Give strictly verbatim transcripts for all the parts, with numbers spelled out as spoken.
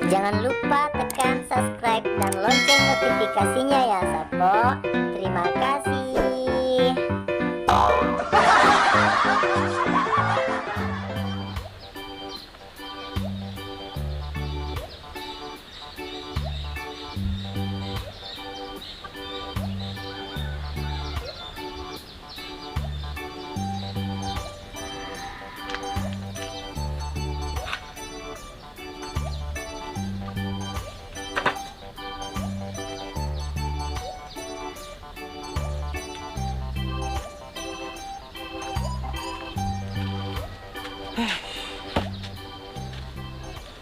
Jangan lupa tekan subscribe dan lonceng notifikasinya ya, Sappo. Terima kasih.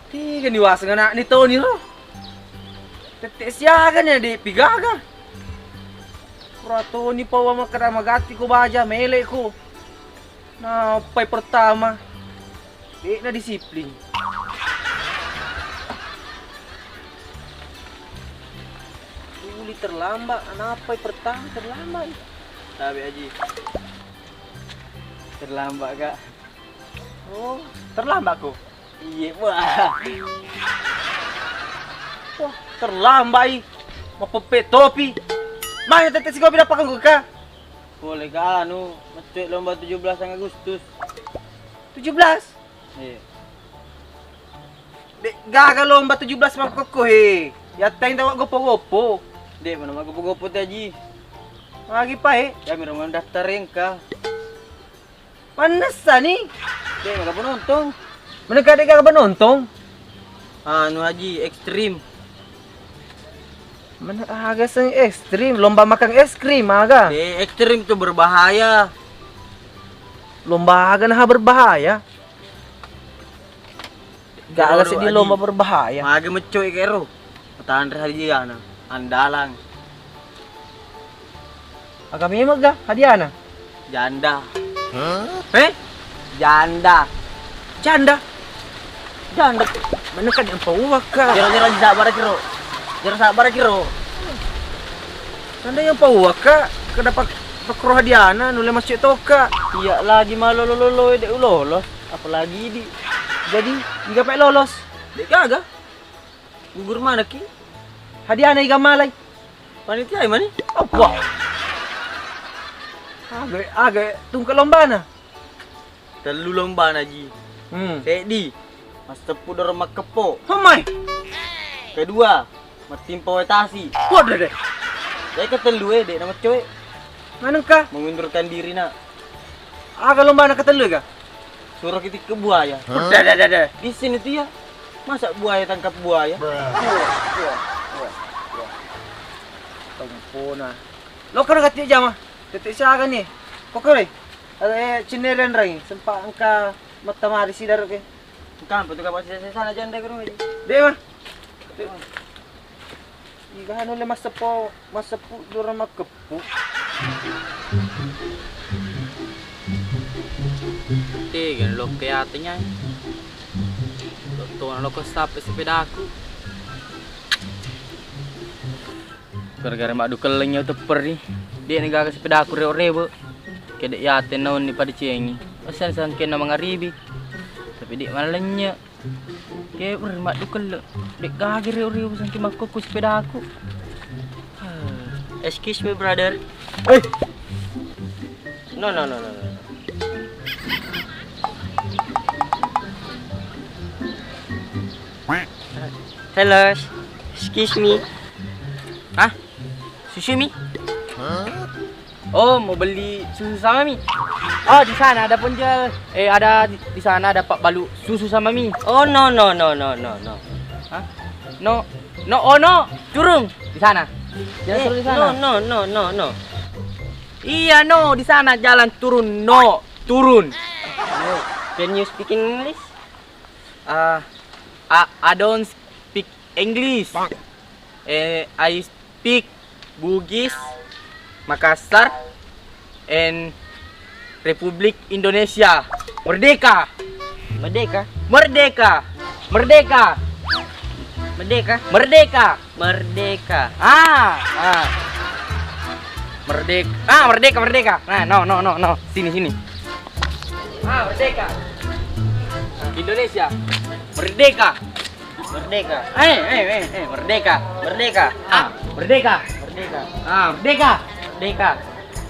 Tega ni waseng ana'ni Toni ro. Tette siaga ni, de' pi gaga. Pura Toni pawa makkeda magatti ko baja, mele' ko. Nappai pertama. De'na disiplin. Tuli terlambat, nappai pertama terlambat. Tabe Aji. Terlambat, Kak. Oh, terlambat ko? Iye, wah. Wah, terlambat i. Mapeppe topi. Mana tette sikopi dapat ko, Kak? Boleh ka anu, meccoe lomba tujuh belas Agustus. Tujuh belas? Iya. De' gaga lomba tujuh belas makkokko he. Yatteng tawa goppo-goppo. De' mana maggoppo-goppo te Aji. Magi pa he? Ya miro mendaftar engka. Pannessa ni. De' maga penonton. Meneka de' gaga penonton. Anu Aji, ekstrim. Mana aga seng ekstrim, lomba makan es krim aga. Eh, ekstrim itu berbahaya. Lomba aga nah berbahaya. Gak ada sedih lomba berbahaya. Mage meccoe kero. Tanre hadiana. Andalang. Aga memang ga hadiana? Janda. Eh? Janda. Janda? Janda. Mana kan yang pauwa ka? Jero-jero sabar kiro. Jero sabar kiro. Janda yang pauwa ka? Kenapa pakro hadiana nulle masuk toka? Iya lagi malolo-lolo de' ulolos. Apalagi di. Jadi, jika pe lolos? De' gaga. Gugur mana ki? Hadiana iga malai. Panitia mani? Apa? Aga, aga tungke lombana. Tellu lombana Ji. Hmm. Seddi, masseppu dorong makkeppo. Homai. Kedua, mattimpa wae tasi. Waduh deh. Jadi ketellu e, de' nameccoe. Manengka? Mengundurkan diri nak. Aga lombana ketellu ga? Suruh kita ke buaya. Hah? Dah, dah, dah, dah. Di sini tuh ya. Masa buaya tangkap buaya? Wah, wah, wah, wah. Tempona. Lo karo gatti jama. Tette siaga ni. Kokore. Eh, cineren rai. Sempat engka mattamari sidaro ke. Engka apa tuh kapal sisa-sisa na janda ke rumah. De' mah. Iga anu le masseppo, masseppu dura makkeppu. Tega lokka yatenya. Lottona lokka sappe sepedaku. Gara-gara maddukelleng nyawa tepperi. De' ni gaga sepedaku rewe-rewe. Kede' yate naunni pada cengi. Osan sangkenna mangaribi. Tapi de' mana lennye. Ke ur maddukelle. De' gaga rewe-rewe sangke makkokku sepedaku. Excuse me, brother. Eh. No, no, no, no, no. Hello, excuse me. Hah? Susu mi? Oh, mau beli susu sama mi? Oh, di sana ada penjual. Eh, ada di, di sana ada pak balu susu sama mi. Oh, no, no, no, no, no, no. Hah? No, no, oh no, turun di sana. Jangan Eh, suruh di sana. No, no, no, no, no. Iya, no, di sana jalan turun, no, turun. No. Can you speak in English? Ah, I, I don't speak English. Eh, I speak Bugis, Makassar, and Republik Indonesia. Merdeka. Merdeka. Merdeka. Merdeka. Merdeka. Merdeka. Merdeka. Ah, ah. Merdeka. Ah, merdeka, merdeka. Nah, no, no, no, no. Sini, sini. Ah, merdeka. Indonesia. Merdeka. Merdeka. Eh, eh, eh, eh, merdeka. Merdeka. Ah, merdeka. Merdeka. Ah, merdeka. Merdeka.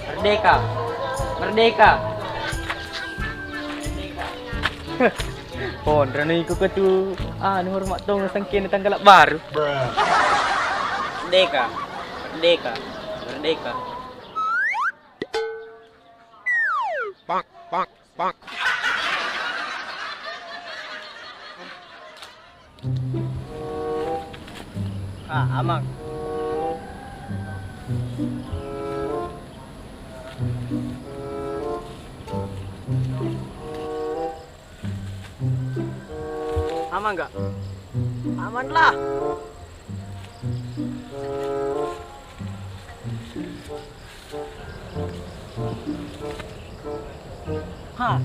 Merdeka. Merdeka. Konrani iko ketu anu hormat tong sangkene tanggal baru. Merdeka. Merdeka. Pak, pak, pak. Ah, amang. Aman nggak? Aman lah. Hah,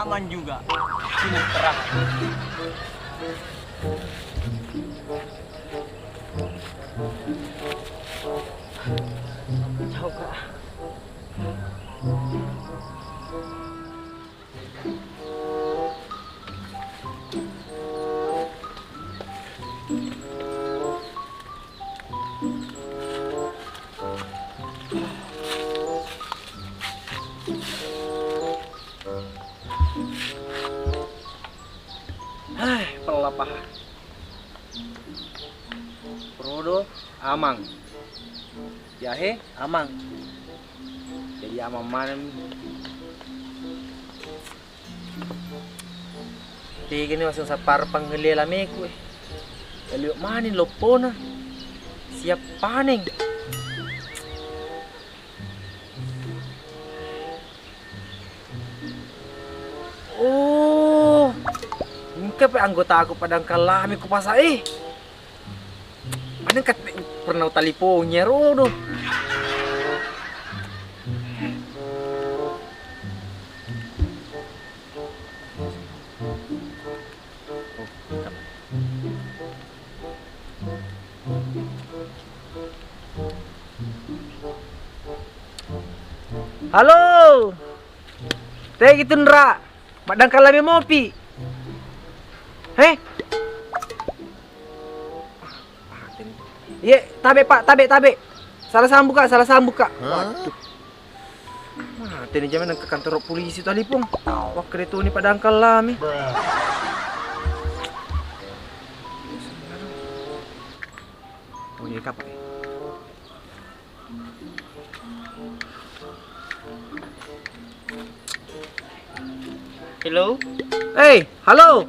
aman juga. Sini terang. Jauh, Kak. Hai, pella paha. Prodo, amang. Jahe, amang. Jadi amang maneng. Tegani waseng sapar pangelie lameku, eh. Liwe' maneng loppona. Siap paneng. Oh, engka pe anggotaku padangkang lame ku pasa e. Maneng ka pernah utalipongi ero do. Halo. Tegi tunra. Maddangkang lame mopi. He? Iye, tabe, Pak, tabe, tabe. Salah sambung, Kak, salah sambung, Kak. Waduh. Mate ni jamang ke kantor polisi talipong. Wah, kere tu ni padangkang lame. Oh, iya, Kak, Pak. Hello? Eh, halo.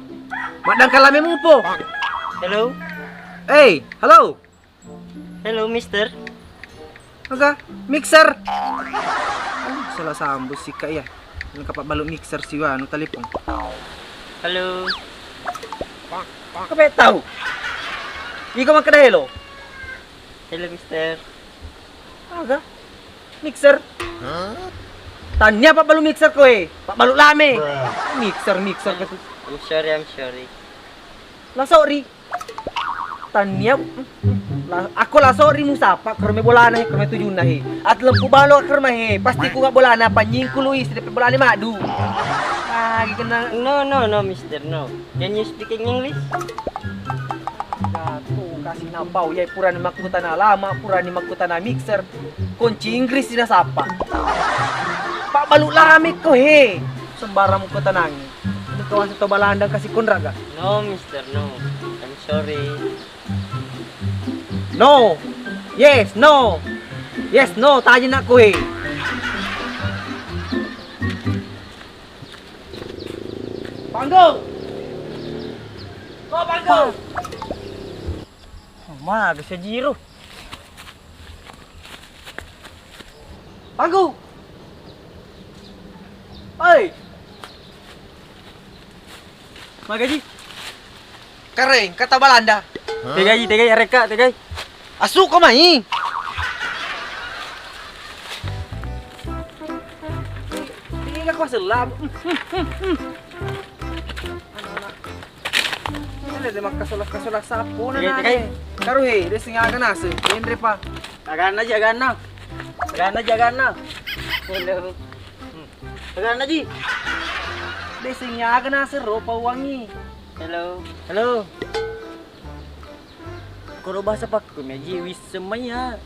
Maddangkang lame mupo. Hello? Eh, halo. Hello, mister. Aga, mixer. Oh, salah sambung sih, Kak, ya. Ini kapak balu mixer sih, wah, anu telepon. Halo. Kape tahu? Iko makkeda hello. Hello, mister. Aga? Mixer? Tania pabbalu mixer koe, pabbalu lame. Mixer, mixer ketu. I'm sorry, I'm sorry. La sori. Tania la, ako la sori musapa kerme bolana he, kerme tujunna he. At lempu balo kerme he, pasti ku bolana panjingku lui sidepe bolana madu. Ah, gitu na. No, no, no, mister, no. Can you speak in English? Jatuh kasih napau ya purani makkutana lama, purani makkutana mixer. Kunci Inggris nasappa. Pabbalu lame ko he. Sembarang mukkutanangi. Ini kawan to Balanda kasih konrak ga? No, mister, no. I'm sorry. No. Yes, no. Yes, no. Taji nak kue. Panggung. Ko panggung. Ma, bisa jiru. Panggung. Oi. Magaji. Kare, engka tau Balanda. Tegai, tegai, arekka, tegai. Asu ko mai. Tiga ko selab. Ele de makkasola-kasola sapu na. Tegai, tegai. Karu he, de singaga nase. Enre pa. Aganna ji, aganna. Aganna ji, aganna. Hello. Aganna ji. De singaga nase ro pauangi. Hello. Hello. Kalau bahasa pakku meji wisseng maiya.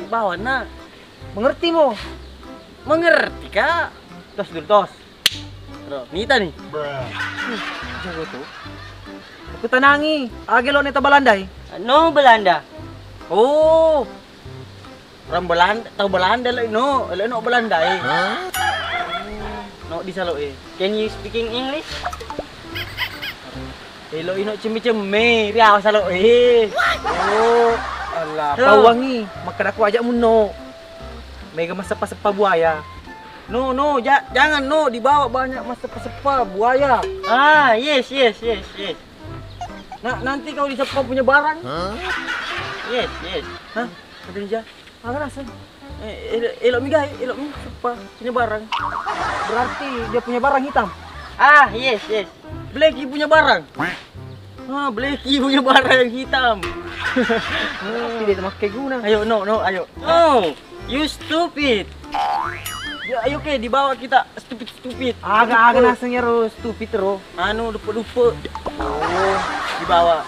Bawana. Mengerti mo? Mengerti, Kak. Tos dulu, tos. Ro, mita nih. Ih, jago tuh. Aku tanangi, age lo neta Belandai. No Belanda. Oh. Orang Belanda, tau Belanda lo no, lo no Belanda eh. No di salo eh. Can you speaking English? Elo ino cemme-cemme, riawa salo eh. Oh, Allah, Tuh. Pawangi, makkadaku ajak muno. Mega masseppa-seppa buaya. No, no, ja-, jangan no, dibawa banyak masseppa-seppa buaya. Ah, yes, yes, yes, yes. Nah, nanti kau diseppa punya barang. Yes, yes. Hah? Kata dia, apa rasa? Eh, elok, elok mi gai, elok mi seppa punya barang. Berarti dia punya barang hitam. Ah, yes, yes. Blacky punya barang. Ah, Blacky punya barang yang hitam. Tapi dia makke guna. Ayo, no, no, ayo. No, you stupid. Ya, ayo ke dibawa kita stupid, stupid. Aga, aga naseng ero stupid ro. Anu, dupe-dupe. Oh, dibawa.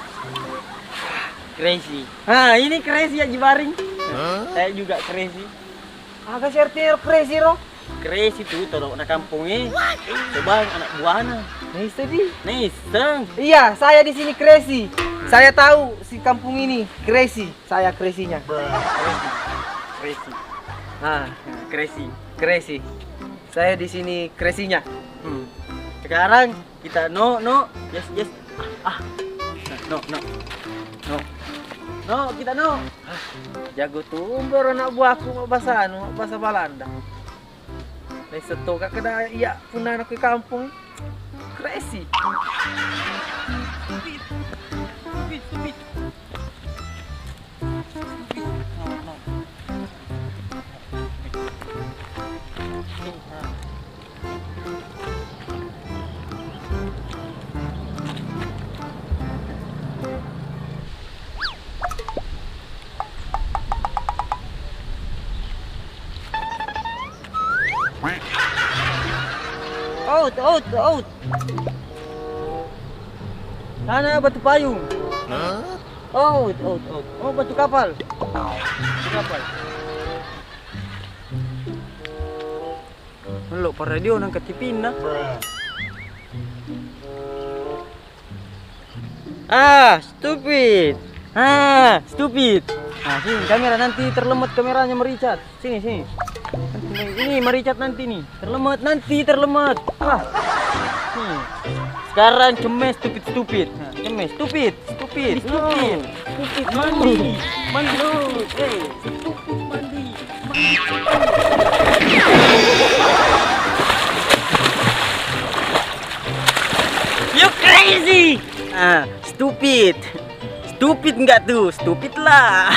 Crazy. Nah, ini crazy ya Jibaring. Saya juga crazy. Aga sih artinya crazy ro? Crazy tuh tolok na kampung eh. Coba anak buahnya. Nah, itu di. Nah, iseng. Iya, saya di sini crazy. Saya tahu si kampung ini crazy. Saya crazy-nya. Crazy. Crazy. Ah, crazy. Crazy. Saya di sini crazy-nya. Hmm. Sekarang kita no, no. Yes, yes. Ah. No, no. No. No, kita no. Ah, jago tuh umbar anak buahku bahasa anu, bahasa Balanda. Leseto kak keda iya punna anak ke kampung. Crazy. Stupid. Stupid, stupid. Stupid. No, no. Out, out, out. Sana batu payung. Out, out, out. Oh, batu kapal. Batu kapal. Mello pa radio nangka tipinna. Ah, stupid. Ah, stupid. Nah, sini kamera nanti terlemet kameranya mericat. Sini, sini. Ini mericat nanti nih. Terlemet nanti, terlemet. Ah. Nih. Sekarang cemes stupid, stupid. Nah, cemes stupid, stupid, stupid. Stupid mandi. Mandi. Eh, stupid mandi. You crazy! Ah, stupid. Stupid nggak tuh? Stupid lah.